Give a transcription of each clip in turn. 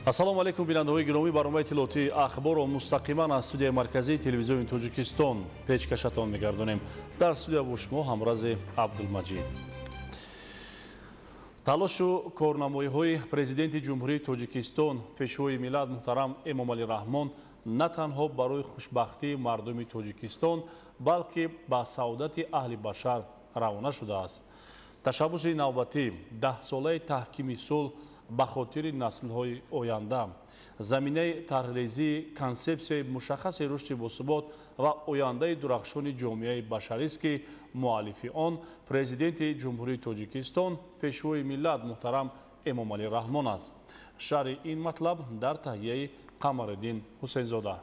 Ассалому алайкум, бинандаҳои гиромӣ. Барномаи иттилоотии ахборро мустақиман аз студияи марказии телевизиони Тоҷикистон пешкашатон мегардонем. Дар студия бо шумо ҳамрази Абдулмаҷид. Талошу корнамоиҳои президенти Ҷумҳурии Тоҷикистон, пешвои миллат муҳтарам Эмомалӣ Раҳмон на танҳо барои хушбахтии мардуми Тоҷикистон, балки ба саодати аҳли башар равона шудааст. Ташаббуси навбатӣ даҳсолаи таҳкими сулҳ ба хотири наслҳои оянда, заминаи тарҳрезии консепсияи мушаххаси рушди босубот ва ояндаи дурахшони ҷомеаи башарист, ки муаллифи он президенти Ҷумҳурии Тоҷикистон, пешвои миллат муҳтарам Эмомалӣ Раҳмон аст. Шарҳи ин матлаб дар таҳияи Қамариддин Ҳусейнзода.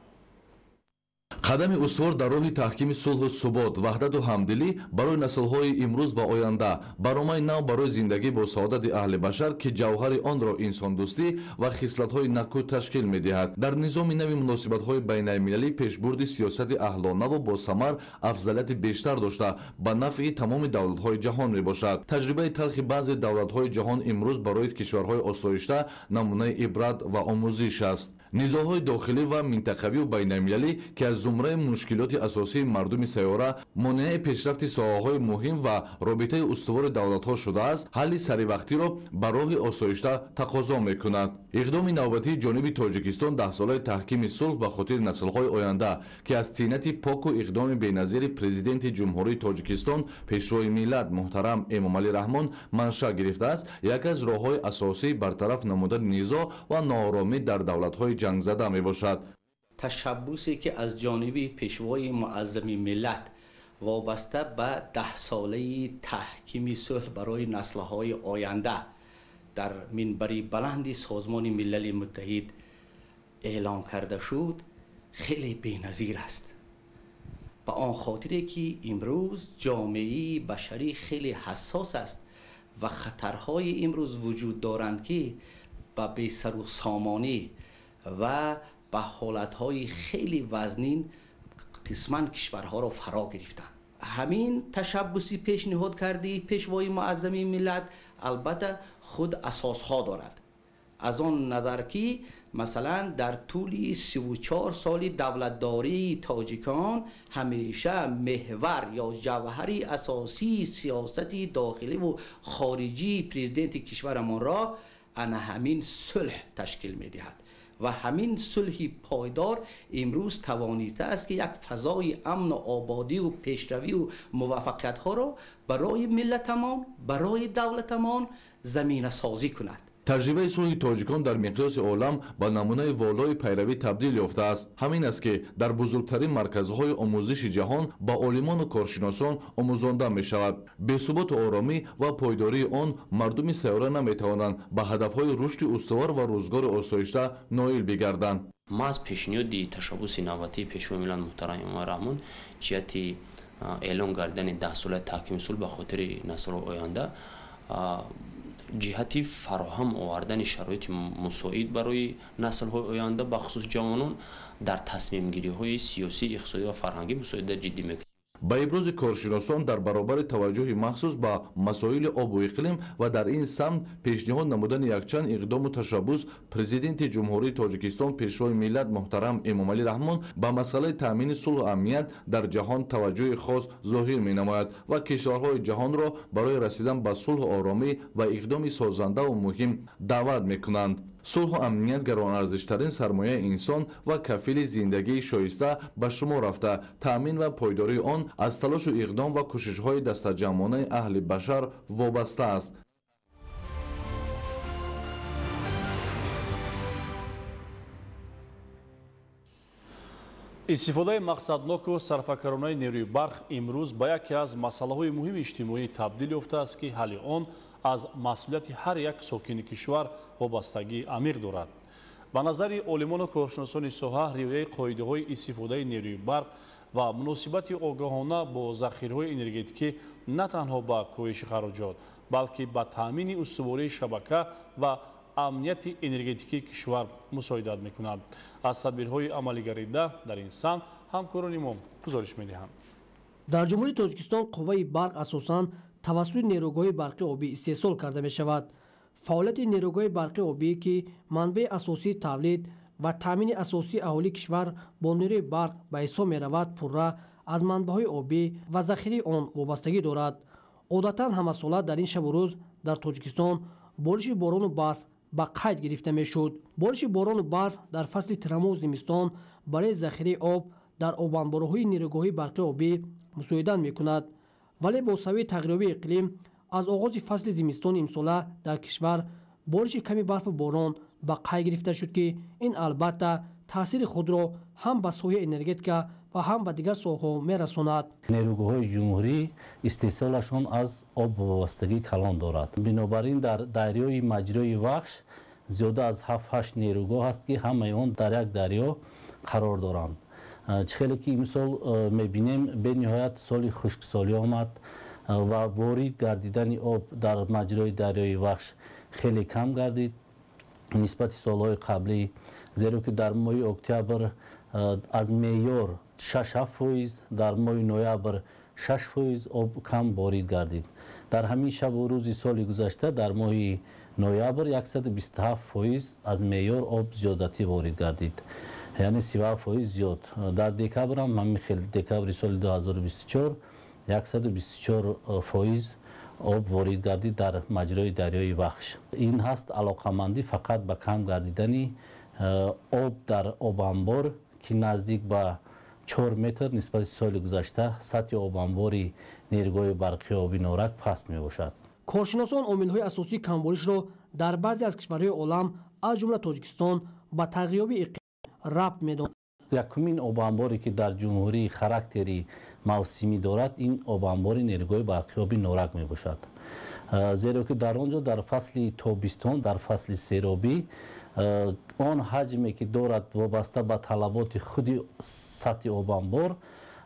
Қадами устувор дар роҳи таҳкими сулҳу субот, ваҳдату ҳамдилӣ барои наслҳои имрӯз ва оянда, барномаи нав барои зиндагӣ бо саодати аҳли башар, ки ҷавҳари онро инсондӯстӣ ва хислатҳои накӯ ташкил медиҳад. Дар низоми нави муносибатҳои байналмилалӣ пешбурди сиёсати аҳлонаву босамар афзалияти бештар дошта, ба нафъи тамоми давлатҳои ҷаҳон мебошад. Таҷрибаи талхи баъзе давлатҳои ҷаҳон имрӯз барои кишварҳои осоишта намунаи ибрат ва омӯзиш аст. Низоъҳои дохилӣ ва минтақавию байналмилалӣ, ки аз зумраи мушкилоти асосии мардуми сайёра, монеаи пешрафти соҳаҳои муҳим ва робитаи устувори давлатҳо шудааст, ҳалли саривақтиро ба роҳи осоишта тақозо мекунад. Иқдоми навбатии ҷониби Тоҷикистон даҳсолаи таҳкими сулҳ ба хотири наслҳои оянда, ки аз тинати поку иқдоми беназири президенти Ҷумҳурии Тоҷикистон, пешвои миллат муҳтарам Эмомалӣ Раҳмон маншаъ гирифтааст, яке аз роҳҳои асосии бартараф намудани низоъ ва нооромӣ дар давлатҳои ҷангзада мебошад. Ташаббусе ки аз ҷониби пешвои муаззами миллат вобаста ба даҳсолаи таҳкими сулҳ барои наслҳои оянда дар минбари баланди Созмони Милали Муттаҳид эълон карда шуд, хеле беназир аст. Ба он хотире ки имрӯз ҷомеаи башарӣ хеле ҳассос аст ва хатарҳои имрӯз вуҷуд доранд, ки ба бесару сомонӣ ва ба ҳолатҳои хеле вазнин қисман кишварҳоро фаро гирифтанд. Ҳамин ташаббуси пешниҳод кардии пешвои муаззами миллат албатта худ асосҳо дорад. Аз он назар ки масалан дар тӯли 34 соли давлатдории тоҷикон ҳамеша меҳвар ё ҷавҳари асосии сиёсати дохиливу хориҷии президенти кишварамонро ана ҳамин сулҳ ташкил медиҳад ва ҳамин сулҳи пойдор имрӯз тавонистааст, ки як фазои амну ободиву пешравиву муваффақиятҳоро барои миллатамон, барои давлатамон заминасозӣ кунад. Таҷрибаи сулҳи тоҷикон дар миқёси олам ба намунаи волои пайравӣ табдил ёфтааст. Ҳамин аст, ки дар бузургтарин марказҳои омӯзиши ҷаҳон ба олимону коршиносон омӯзонда мешавад. Бесуботу оромӣ ва пойдории он мардуми сайёра наметавонанд ба ҳадафҳои рушди устувор ва рӯзгори осоишта ноил бигарданд. Маҳз пешниҳоди ташаббуси навбатии пешвои миллат муҳтарам Эмомалӣ Раҳмон ҷиҳати эълон гардидани даҳсолаи таҳкими сулҳ ба хотири наслҳои оянда, ҷиҳати фароҳам овардани шароити мусоид барои наслҳои оянда, бахусус ҷавонон, дар тасмимгириҳои сиёсӣ, иқтисодӣ ва фарҳангӣ мусоидат ҷиддӣ мекунад. Ба ибрози коршиносон, дар баробари таваҷҷӯҳи махсус ба масоили обу иқлим ва дар ин самт пешниҳод намудани якчанд иқдому ташаббус, президенти Ҷумҳурии Тоҷикистон, пешвои миллат муҳтарам Эмомалӣ Раҳмон ба масъалаи таъмини сулҳу амният дар ҷаҳон таваҷҷӯҳи хос зоҳир менамояд ва кишварҳои ҷаҳонро барои расидан ба сулҳу оромӣ ва иқдоми созандаву муҳим даъват мекунанд. Сулҳу амният гаронарзиштарин сармояи инсон ва кафили зиндагии шоиста ба шумор рафта, таъмин ва пойдории он аз талошу иқдом ва кӯшишҳои дастаҷамъонаи аҳли башар вобаста аст. Истифодаи мақсадноку сарфакаронаи нерӯи барқ имрӯз ба яке аз масъалаҳои муҳими иҷтимоӣ табдил ёфтааст, ки ҳалли он аз масъулияти ҳар як сокини кишвар вобастагии амиқ дорад. Ба назари олимону коршиносони соҳа, риояи қоидаҳои истифодаи нерӯи барқ ва муносибати огоҳона бо захираҳои энергетикӣ на танҳо ба коҳиши хароҷот, балки ба таъмини устувории шабака ва амнияти энергетикии кишвар мусоидат мекунад. Аз тадбирҳои амалигарида дар ин самт ҳамкорони мо гузориш медиҳанд. Дар Ҷумҳурии Тоҷикистон қувваи барқ асосан тавассути нерӯгоҳи барқи обӣ истеҳсол карда мешавад. Фаъолияти нерӯгоҳи барқи обӣ, ки манбаи асосии тавлид ва таъмини асосии аҳолии кишвар бо нерӯи барқ ба ҳисоб меравад, пурра аз манбаъҳои обӣ ва захираи он вобастагӣ дорад. Одатан ҳамасола дар ин шабу рӯз дар Тоҷикистон бориши борону барф ба қайд гирифта мешуд. Бориши борону барф дар фасли тирамоҳу зимистон барои захираи об дар обанборҳои нерӯгоҳи барқи обӣ мусоидат мекунад. Вале бо сабаби тағйирёбии иқлим аз оғози фасли зимистони имсола дар кишвар бориши ками барфу борон ба қайд гирифта шуд, ки ин албатта таъсири худро ҳам ба соҳаи энергетика ва ҳам ба дигар соҳаҳо мерасонад. Нерӯгоҳҳои ҷумҳурӣ истеҳсолашон аз об вобастагии калон дорад. Бинобар ин дар дарёи маҷрои Вахш зиёда аз 7-8 нерӯгоҳ аст, ки ҳамаи он дар як дарё қарор доранд. Чӣ хеле ки имсол мебинем, бениҳоят соли хушксолӣ омад ва ворид гардидани об дар маҷрои дарёи Вахш хеле кам гардид нисбати солҳои қаблӣ, зеро ки дар моҳи октябр аз меъёр 6-7%, дар моҳи ноябр 6% об кам ворид гардид. Дар ҳамин шабу рӯзи соли гузашта дар моҳи ноябр 127% аз меъёр об зиёдатӣ ворид гардид, яъне 37% зиёд. Дар декабр ҳам ҳамин хел, декабри соли 2024 124% об ворид гардид дар маҷрои дарёи Вахш. Ин ҳаст алоқамандӣ фақат ба кам гардидани об дар обанбор, ки наздик ба 4 метр нисбати соли гузашта сатҳи обанбори нерӯгоҳи барқи оби Норак паст мебошад. Коршиносон омилҳои асосии камборишро дар баъзе аз кишварҳои олам, аз ҷумла Тоҷикистон, ба тағйирёбии иқлим рабт медонанд. Якумин обанборе ки дар ҷумҳурӣ характери мавсимӣ дорад, ин обанбори нерӯгоҳи барқи оби Норак мебошад, зеро ки дар он ҷо дар фасли тобистон, дар фасли серобӣ он ҳаҷме ки дорад вобаста ба талаботи худи сатҳи обанбор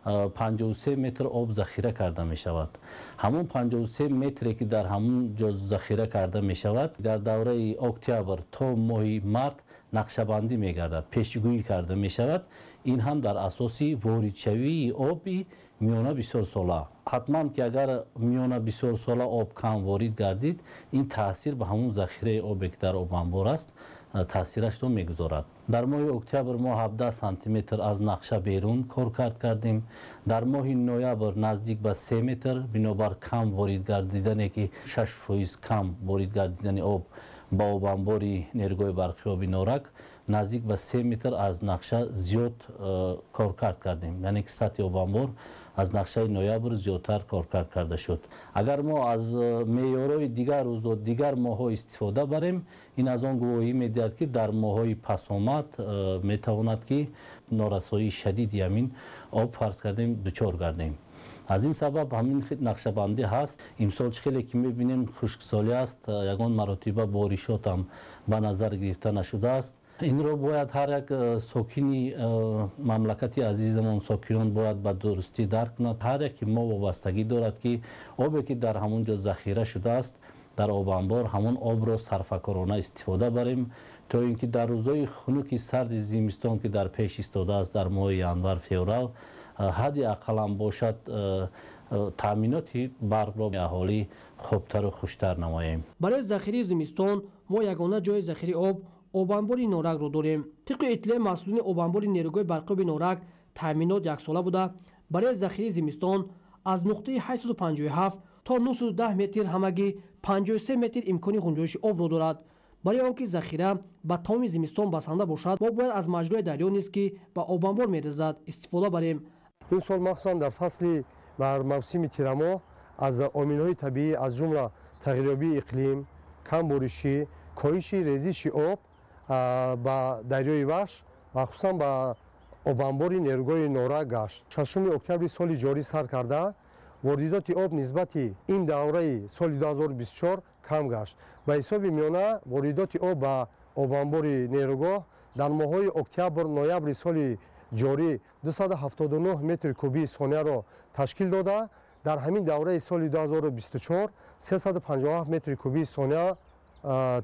53 метр об захира карда мешавад. Ҳамон 53 метре ки дар ҳамон ҷо захира карда мешавад, дар давраи октябр то моҳи март нақшабандӣ мегардад, пешгӯӣ карда мешавад. Ин ҳам дар асоси воридшавии оби миёна бисёрсола. Ҳатман ки агар миёна бисёрсола об кам ворид гардид, ин таъсир ба ҳамон захираи обе ки дар обанбор аст таъсирашро мегузорад. Дар моҳи октябр мо 17 сантиметр аз нақша берун коркард кардем. Дар моҳи ноябр наздик ба 3 метр, бинобар кам ворид гардидане ки 6% кам ворид гардидани об ба обанбори нерӯгоҳи барқи оби Норак, наздик ба 3 метр аз нақша зиёд коркард кардем, яъне ки сатҳи обанбор аз нақшаи ноябр зиёдтар коркард карда шуд. Агар мо аз меъёрҳои дигар рӯзо, дигар моҳҳо истифода барем, ин аз он гувоҳӣ медиҳад, ки дар моҳҳои пасомад метавонад ки норасоии шадиди ҳамин об, фарз кардем, дучор гардем. Аз ин сабаб ҳамин нақшабандӣ ҳаст. Имсол чӣ хеле ки мебинем, хушксолӣ аст, ягон маротиба боришот ҳам ба назар гирифта нашудааст. Инро бояд ҳар як сокини мамлакати азизамон, сокинон бояд ба дурустӣ дарк кунад. Ҳар яке мо вобастагӣ дорад, ки обе ки дар ҳамон ҷо захира шудааст дар обанбор, ҳамон обро сарфакорона истифода барем, то ин ки дар рӯзҳои хунуки сарди зимистон, ки дар пеш истодааст дар моҳи январ, феврал, ҳадди ақаллам бошад таъминоти барқро аҳолӣ хубтару хуштар намоем. Барои захираи зимистон мо ягона ҷои захираи об обанбори Норакро дорем. Тибқи иттилои масъулини обанбори нерӯгоҳи барқи оби Норак, таъминот яксола буда, барои захираи зимистон аз нуқтаи 857 то 910 метр ҳамагӣ 53 метр имкони ғунҷоиши обро дорад. Барои он ки захира ба тамоми зимистон басанда бошад, мо бояд аз маҷрои дарё низ, ки ба обанбор мерезад, истифода барем. Ин сол махсусан дар фасли бар мавсими тирамоҳ аз омилҳои табиӣ, аз ҷумла тағйирёбии иқлим, камборишӣ, коҳиши резиши об ба дарёи Вахш ва хусусан ба обанбори нерӯгоҳи Норак гашт. 6 октябри соли ҷорӣ сар карда воридоти об нисбати ин давраи соли 2024 кам гашт. Ба ҳисоби миёна воридоти об ба обанбори нерӯгоҳ дар моҳҳои октябр ноябри соли ҷорӣ 279 метри кубии сонияро ташкил дода, дар ҳамин давраи соли 2024 357 метри кубии сония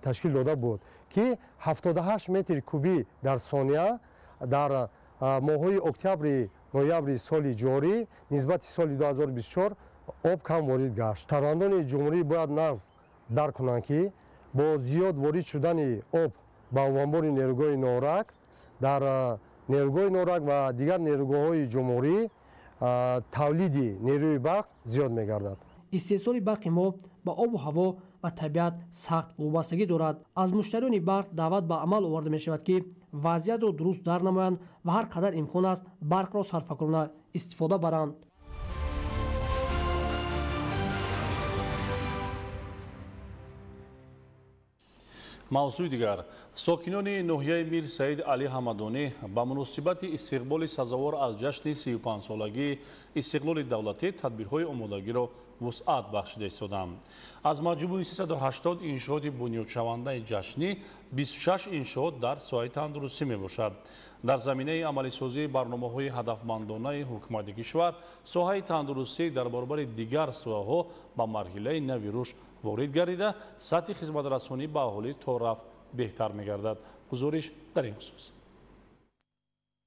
ташкил дода буд, ки 78 метри кубӣ дар сония дар моҳҳои октябри ноябри соли ҷорӣ нисбати соли 2024 об кам ворид гашт. Шаҳрвандони ҷумҳурӣ бояд нағз дарк кунанд, ки Бо зиёд ворид шудани об ба обанбори нерӯгоҳи Норак дар нерӯгоҳи Норак ва дигар нерӯгоҳҳои ҷумҳурӣ тавлиди нерӯи барқ зиёд мегардад. Истеҳсоли барқи мо ба обу ҳаво ва табиат сахт вобастагӣ дорад. Аз муштариёни барқ даъват ба амал оварда мешавад, ки вазъиятро дуруст дар намоянд ва ҳар қадар имкон аст барқро сарфакорона истифода баранд. Мавзӯи дигар. Сокинони ноҳияи Мир Саид Алӣ Ҳамадонӣ ба муносибати истиқболи сазовор аз ҷашни 35-солагии истиқлоли давлатӣ тадбирҳои омодагиро вусъат бахшида истоданд. Аз маҷмӯи 380 иншооти бунёдшавандаи ҷашнӣ 26 иншоот дар соҳаи тандурустӣ мебошад. Дар заминаи амалисозии барномаҳои ҳадафмандонаи ҳукумати кишвар соҳаи тандурустӣ дар баробари дигар соҳаҳо ба марҳилаи нави рушд ворид гардида, сатҳи хизматрасонӣ ба аҳолӣ то рафт беҳтар мегардад. Гузориш дар ин хусус.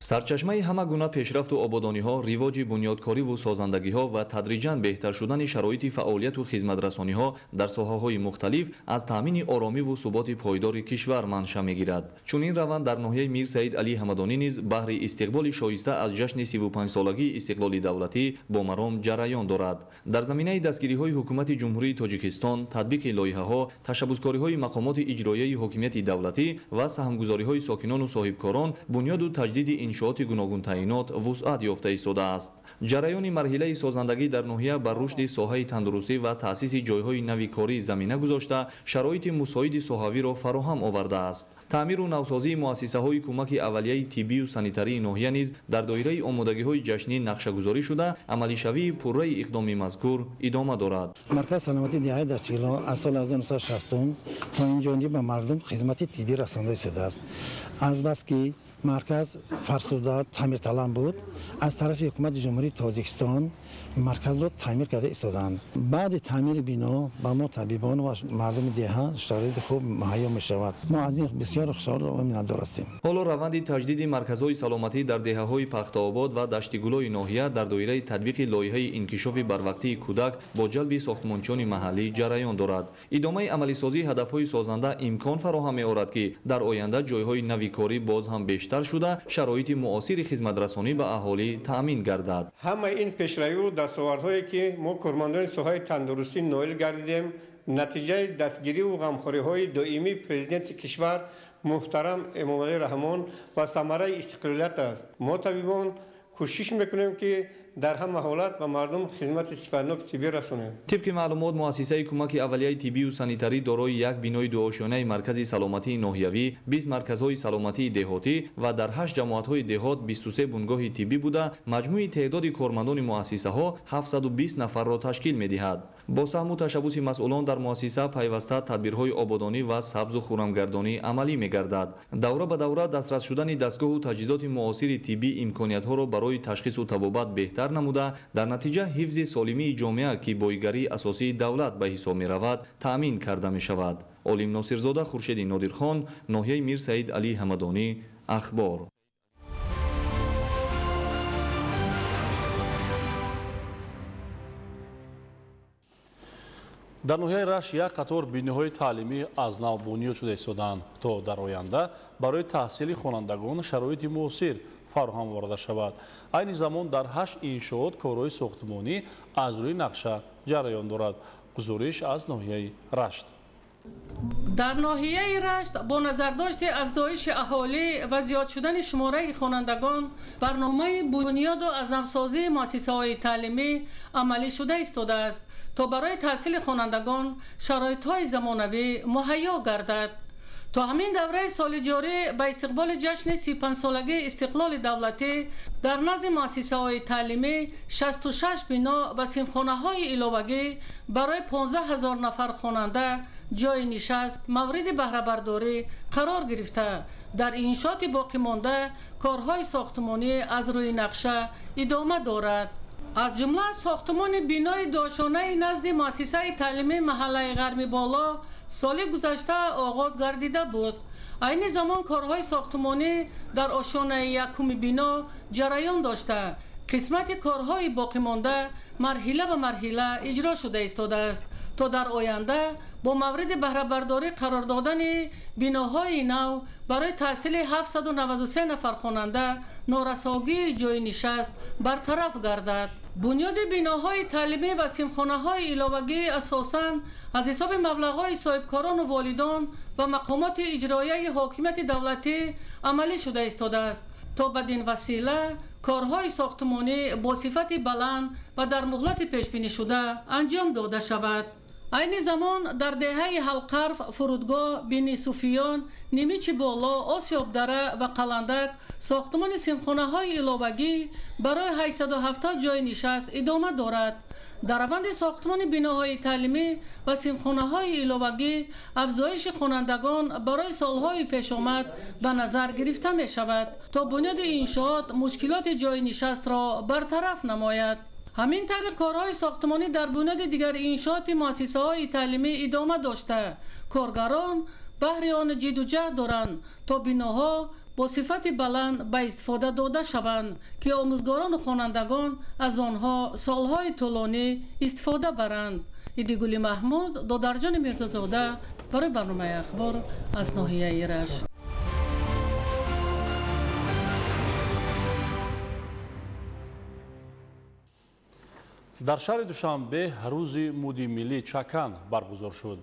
Сарчашмаи ҳама гуна пешрафту ободониҳо, ривоҷи бунёдкориву созандагиҳо ва тадриҷан беҳтар шудани шароити фаъолияту хизматрасониҳо дар соҳаҳои мухталиф аз таъмини оромиву суботи пойдори кишвар манша мегирад. Чунин раванд дар ноҳияи Мир Саид Алӣ Ҳамадонӣ низ баҳри истиқболи шоиста аз ҷашни 35-солагии истиқлоли давлатӣ бо маром ҷараён дорад. Дар заминаи дастгириҳои ҳукумати Ҷумҳурии Тоҷикистон, татбиқи лоиҳаҳо, ташаббускориҳои мақомоти иҷроияи ҳокимияти давлатӣ ва саҳмгузориҳои сокинону соҳибкорон бунёду таҷдиди иншооти гуногунтаъинот вусъат ёфта истодааст. Ҷараёни марҳилаи созандагӣ дар ноҳия ба рушди соҳаи тандурустӣ ва таъсиси ҷойҳои нави корӣ замина гузошта, шароити мусоиди соҳавиро фароҳам овардааст. Таъмиру навсозии муассисаҳои кӯмаки аввалияи тиббию санитарии ноҳия низ дар доираи омодагиҳои ҷашнӣ нақшагузорӣ шуда, амалишавии пурраи иқдоми мазкур идома дорад. Маркази саломатии деҳаи Даштигуло аз соли 1960 то ин ҷониб ба мардум хизмати тиббӣ расонда истодааст. Азбаски марказ фарсуда таъмирталаб буд, аз тарафи ҳукумати Ҷумҳурии Тоҷикистон марказро таъмир карда истоданд. Баъди таъмири бино ба мо табибон ва мардуми деҳа шароити хуб муҳайё мешавад. Мо аз ин бисёр хушҳол ва миннатдор ҳастем. Ҳоло раванди таҷдиди марказҳои саломатӣ дар деҳаҳои Пахтаобод ва Даштигулои ноҳия дар доираи татбиқи лоиҳаи инкишофи барвақтии кӯдак бо ҷалби сохтмончиёни маҳаллӣ ҷараён дорад. Идомаи амалисозии ҳадафҳои созанда имкон фароҳам меорад, ки дар оянда ҷойҳои нави корӣ боз ҳам бештар шуда, шароити муосири хизматрасонӣ ба аҳолӣ таъмин гардад. Ҳамаи ин пешравиву дастовардҳое, ки мо кормандони соҳаи тандурустӣ ноил гардидем, натиҷаи дастгириву ғамхориҳои доимии президенти кишвар муҳтарам Эмомалӣ Раҳмон ва самараи истиқлолият аст. Мо табибон кӯшиш мекунем, ки дар ҳама ҳолат ба мардум хизмати сифатноки тиббӣ расонем. Тибқи маълумот, муассисаи кӯмаки аввалияи тиббию санитарӣ дорои як бинои дуошёнаи маркази саломатии ноҳиявӣ, 20 марказҳои саломатии деҳотӣ ва дар 8 ҷамоатҳои деҳот 23 бунгоҳи тиббӣ буда, маҷмӯи теъдоди кормандони муассисаҳо 720 нафарро ташкил медиҳад. Бо саҳму ташаббуси масъулон дар муассиса пайваста тадбирҳои ободонӣ ва сабзу хурамгардонӣ амалӣ мегардад. Давра ба давра дастрас шудани дастгоҳу таҷҳизоти муосири тиббӣ имкониятҳоро барои ташхису табобат беҳтар намуда, дар натиҷа ҳифзи солимии ҷомеа, ки боигарии асосии давлат ба ҳисоб меравад, таъмин карда мешавад. Олим Носирзода, Хуршеди Нодирхон, ноҳияи Мир Саид Алӣ Ҳамадонӣ, Ахбор. Дар ноҳияи Рашт як қатор биноҳои таълимӣ аз нав бунёд шуда истодаанд, то дар оянда барои таҳсили хонандагон шароити муосир фароҳам оварда шавад. Айни замон дар 8 иншоот корҳои сохтмонӣ аз рӯи нақша ҷараён дорад. Гузориш аз ноҳияи Рашт. Дар ноҳияи Рашт бо назардошти афзоиши аҳолӣ ва зиёд шудани шумораи хонандагон барномаи бунёду аз навсозии муассисаҳои таълимӣ амалӣ шуда истодааст, то барои таҳсили хонандагон шароитҳои замонавӣ муҳайё гардад. То ҳамин давраи соли ҷорӣ ба истиқболи ҷашни 35-солагии истиқлоли давлатӣ дар назди муассисаҳои таълимӣ 66 бино ва синфхонаҳои иловагӣ барои 15 000 нафар хонанда ҷойи нишаст мавриди баҳрабардорӣ қарор гирифта, дар иншооти боқимонда корҳои сохтмонӣ аз рӯи нақша идома дорад. Аз ҷумла сохтмони бинои дошонаи назди муассисаи таълимии маҳаллаи Ғарми Боло соли гузашта оғоз гардида буд. Айни замон корҳои сохтмонӣ дар ошёнаи якуми бино ҷараён дошта, Қисмати корҳои боқимонда марҳила ба марҳила иҷро шуда истодааст, то дар оянда бо мавриди баҳрабардорӣ қарор додани биноҳои нав барои таҳсили 793 нафар хонанда норасогии ҷойи нишаст бартараф гардад. Бунёди биноҳои таълимӣ ва синфхонаҳои иловагӣ асосан аз ҳисоби маблағҳои соҳибкорону волидон ва мақомоти иҷроияи ҳокимияти давлатӣ амалӣ шуда истодааст, то бадин васила корҳои сохтмонӣ бо сифати баланд ва дар муҳлати пешбинишуда анҷом дода шавад. Айни замон дар деҳаи Ҳалқарф, фурудгоҳ, Бини Суфиён, Нимичи Боло, Осиёбдара ва Қаландак сохтмони синфхонаҳои иловагӣ барои 870 ҷойи нишаст идома дорад. Дар раванди сохтмони биноҳои таълимӣ ва синфхонаҳои иловагӣ афзоиши хонандагон барои солҳои пешомад ба назар гирифта мешавад, то бунёди иншоот мушкилоти ҷойи нишастро бартараф намояд. Ҳамин тариқ корҳои сохтмонӣ дар бунёди дигар иншооти муассисаҳои таълимӣ идома дошта, коргарон баҳри он ҷидду ҷаҳд доранд, то биноҳо бо сифати баланд ба истифода дода шаванд, ки омӯзгорону хонандагон аз онҳо солҳои тӯлонӣ истифода баранд. Идигули Маҳмуд, Додарҷони Мирзозода барои барномаи Ахбор аз ноҳияи Рашт. Дар шаҳри Душанбе рӯзи муди миллӣ чакан баргузор шуд.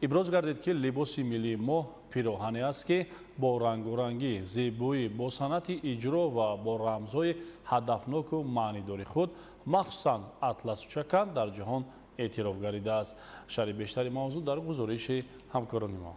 Иброз гардид, ки либоси миллии мо пироҳане аст, ки бо рангорангӣ, зебоӣ, бо санъати иҷро ва бо рамзҳои ҳадафноку маънидори худ, махсусан атласу чакан, дар ҷаҳон эътироф гардидааст. Шарҳи бештари мавзӯъ дар гузориши ҳамкорони мо.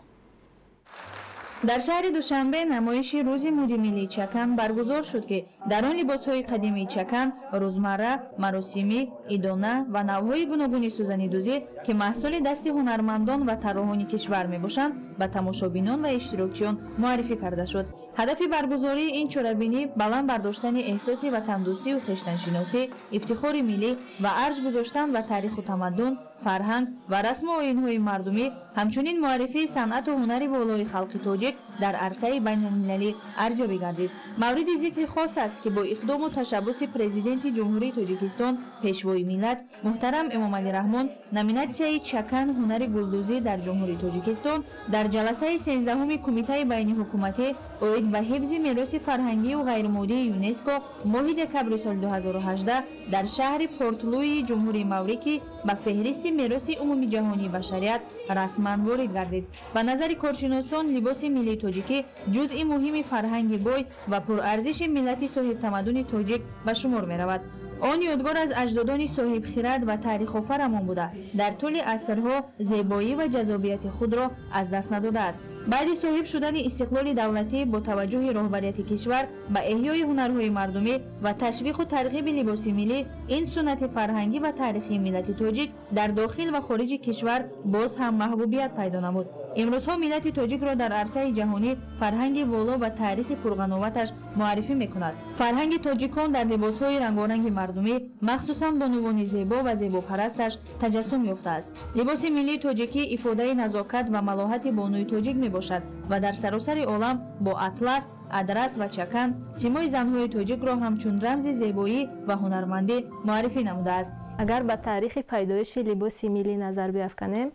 Дар шаҳри Душанбе намоиши рӯзи муди миллии чакан баргузор шуд, ки дар он либосҳои қадимии чакан, рӯзмарра, маросимӣ, идона ва навъҳои гуногуни сӯзанидӯзӣ, ки маҳсули дасти ҳунармандон ва тарроҳони кишвар мебошанд, ба тамошобинон ва иштирокчиён муаррифӣ карда шуд. Ҳадафи баргузории ин чорабинӣ баланд бардоштани эҳсоси ватандӯстию хештаншиносӣ, ифтихори миллӣ ва арҷ гузоштан ба таъриху тамаддун, фарҳанг ва расму оинҳои мардумӣ, ҳамчунин муаррифии санъату ҳунари волои халқи тоҷик дар арсаи байналмилалӣ арзёбӣ гардид. Мавриди зикри хос аст, ки бо иқдому ташаббуси Президенти Ҷумҳурии Тоҷикистон, Пешвои миллат муҳтарам Эмомалӣ Раҳмон, номинатсияи чакан ҳунари гулдӯзӣ дар Ҷумҳурии Тоҷикистон дар ҷаласаи 13-уми Кумитаи байниҳукуматӣ оид ба ҳифзи мероси фарҳангию ғайримоддии ЮНЕСКО моҳи декабри соли 2018 дар шаҳри Порт-Луи Ҷумҳурии Маврикӣ ба феҳристи мероси умумиҷаҳонии башарият расман ворид гардид. Ба назари коршиносон, либоси миллии тоҷикӣ ҷузъи муҳими фарҳанги бой ва пурарзиши миллати соҳибтамаддуни тоҷик ба шумор меравад. Он ёдгор аз аҷдодони соҳибхирад ва таърихофарамон буда, дар тӯли асрҳо зебоӣ ва ҷазобияти худро аз даст надодааст. Баъди соҳиб шудани истиқлоли давлатӣ бо таваҷҷӯҳи роҳбарияти кишвар ба эҳёи ҳунарҳои мардумӣ ва ташвиқу тарғиби либоси миллӣ, ин суннати фарҳангӣ ва таърихии миллати тоҷик дар дохил ва хориҷи кишвар боз ҳам маҳбубият пайдо намуд. Имрӯзҳо миллати тоҷикро дар арсаи ҷаҳонӣ фарҳанги воло ва таърихи пурғановаташ муаррифӣ мекунад. Фарҳанги тоҷикон дар либосҳои рангоранги мардумӣ, махсусан бонувони зебо ва зебопарасташ таҷассум ёфтааст. Либоси миллии тоҷикӣ ифодаи назокат ва малоҳати бонуи тоҷик мебошад ва дар саросари олам бо атлас, адрас ва чакан симои занҳои тоҷикро ҳамчун рамзи зебоӣ ва ҳунармандӣ муаррифӣ намудааст. Агар ба таърихи пайдоиши либоси миллӣ назар биафканем,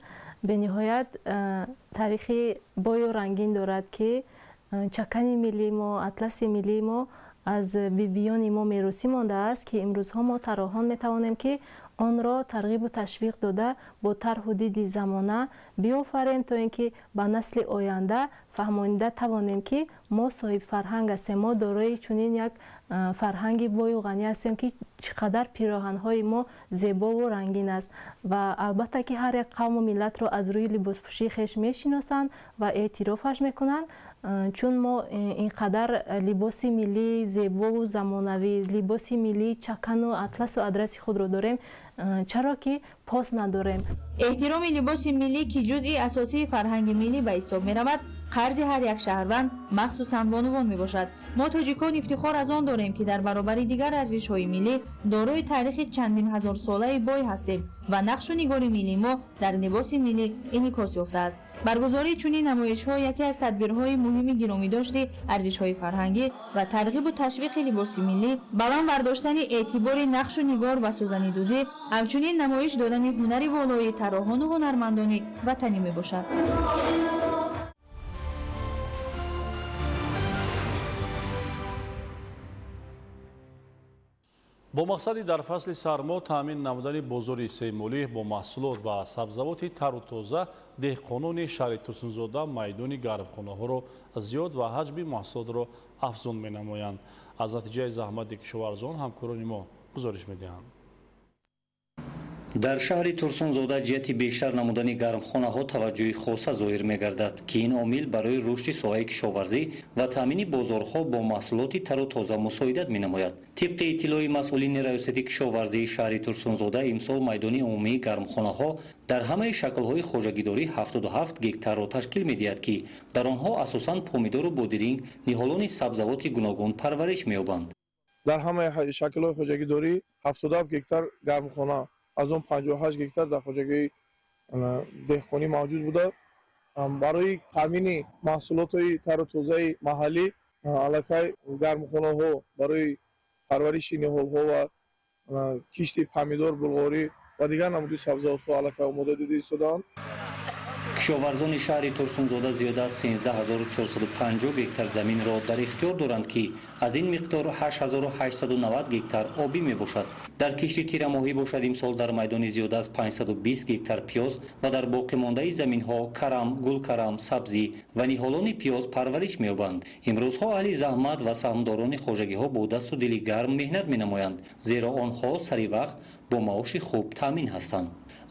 бениҳоят таърихи бою рангин дорад, ки чакани миллии мо, атласи миллии мо аз бибиёни мо меросӣ мондааст, ки имрӯзҳо мо тарроҳон метавонем, ки онро тарғибу ташвиқ дода бо тарҳу диди замона биёфарем, то ин ки ба насли оянда фаҳмонида тавонем, ки мо соҳибфарҳанг ҳастем, мо дорои чунин як фарҳанги бою ғанӣ ҳастем, ки чӣ қадар пироҳанҳои мо зебову рангин аст. Ва албатта ки ҳар як қавму миллатро аз рӯи либоспӯшии хеш мешиносанд ва эътирофаш мекунанд, чун мо ин қадар либоси миллии зебову замонавӣ, либоси миллии чакану атласу адраси худро дорем, чаро ки пос надорем. Эҳтироми либоси миллӣ, ки ҷузъи асосии фарҳанги миллӣ ба ҳисоб меравад, қарзи ҳар як шаҳрванд, махсусан бонувон мебошад. Мо тоҷикон ифтихор аз он дорем, ки дар баробари дигар арзишҳои миллӣ дорои таърихи чандин ҳазорсолаи бой ҳастем ва нақшу нигори миллии мо дар либоси миллӣ инъикос ёфтааст. Баргузории чунин намоишҳо яке аз тадбирҳои муҳими гиромидошти арзишҳои фарҳангӣ ва тарғибу ташвиқи либоси миллӣ, баланд бардоштани эътибори нақшу нигор ва сӯзанидӯзӣ, ҳамчунин намоиш додани ҳунари волои тарроҳону ҳунармандони ватанӣ мебошад. Бо мақсади дар фасли сармо таъмин намудани бозори истеъмолӣ бо маҳсулот ва сабзавоти тару тоза, деҳқонони шаҳри Турсунзода майдони гармхонаҳоро зиёд ва ҳаҷми маҳсулотро афзун менамоянд. Аз натиҷаи заҳмати кишоварзон ҳамкорони мо гузориш медиҳанд. Дар шаҳри Турсунзода ҷиҳати бештар намудани гармхонаҳо таваҷҷӯҳи хоса зоҳир мегардад, ки ин омил барои рушди соҳаи кишоварзӣ ва таъмини бозорҳо бо маҳсулоти тару тоза мусоидат менамояд. Тибқи иттилои масъулини раёсати кишоварзии шаҳри Турсунзода, имсол майдони умумии гармхонаҳо дар ҳамаи шаклҳои хоҷагидорӣ 77 гектарро ташкил медиҳад, ки дар онҳо асосан помидору бодиринг, ниҳолони сабзавоти гуногун парвариш меёбанд. Дар ҳамаи шаклҳои хоҷагидорӣ 77 гектар гармхона, аз он 58 гектар дар хоҷагии деҳқонӣ мавҷуд буда. Барои таъмини маҳсулотҳои тару тозаи маҳаллӣ аллакай гармхонаҳо барои парвариши ниҳолҳо ва кишти помидор, булғорӣ ва дигар намуди сабзавотҳо аллакай омода дида истодаанд. Кишоварзони шаҳри Турсунзода зиёда аз 13450 гектар заминро дар ихтиёр доранд, ки аз ин миқдор 8890 гектар обӣ мебошад. Дар кишти тирамоҳӣ бошад, имсол дар майдони зиёда аз 520 гектар пиёз ва дар боқимондаи заминҳо карам, гулкарам, сабзӣ ва ниҳолони пиёз парвариш меёбанд. Имрӯзҳо аҳли заҳмат ва саҳмдорони хоҷагиҳо бо дасту дили гарм меҳнат менамоянд, зеро онҳо сари вақт бо маоши хуб таъмин ҳастанд.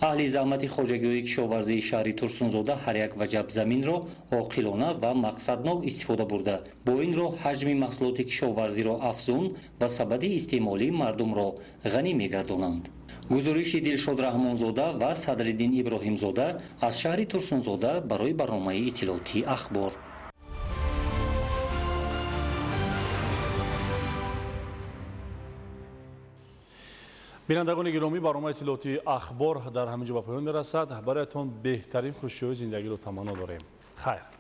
Аҳли заҳмати хоҷагиҳои кишоварзии шаҳри Турсунзода ҳар як ваҷаб заминро оқилона ва мақсаднок истифода бурда, бо ин роҳ ҳаҷми маҳсулоти кишоварзиро афзун ва сабади истеъмолии мардумро ғанӣ мегардонанд. Гузориши Дилшод Раҳмонзода ва Садриддин Иброҳимзода аз шаҳри Турсунзода барои барномаи иттилоотии Ахбор. Бинандагони гиромӣ, барномаи иттилоотии Ахбор дар ҳамин ҷо ба поён мерасад. Бароятон беҳтарин хушиҳои зиндагиро таманно дорем. Хайр.